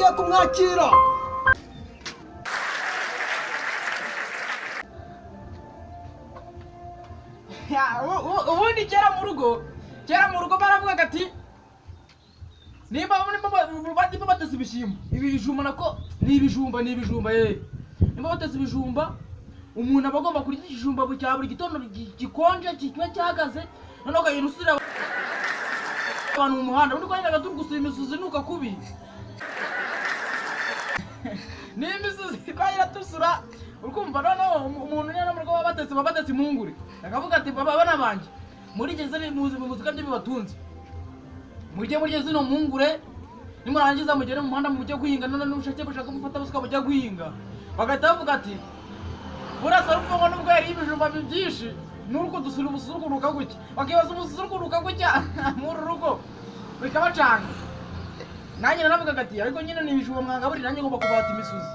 Tugiye kumwakira. Ubundi kera mu rugo baravugaga ati nimba batetse ibishyimbo, ibijumba, nako ni ibijumba, ni ibijumba ye, nimba batetse ibijumba, umuntu aba agomba kurya ikijumba cya buri gitondo gikonje kiba cyahagaze, noneho ukagenda usubira abantu mu muhanda. Ubundi twagendaga turi gusura imisozi nuka kubi, ni imisozi twagenda dusura, urumva. Noneho umuntu nyine mu rugo baba batetse impungure, akavuga ati: "Baba, bana banjye, muri gereza muzi muzi ko aribyo bibatunze, mujye murya zino mpungure, nimurangiza mugere mu muhanda mujye guhinga." None n'ubushake bushaka gufata busuka mujya guhinga, bagahita bavuga ati burasa ruvuga ngo nubwo yariye ibijumba byinshi n'uruko dusura umususuruka gutya, bakibaza umususuruka gutya muri uru rugo bikabacanga. Nanjye naravugaga ati: "Ariko nyine ni ibijumba mwangaburira, nanjye ngomba kubata imisuzi."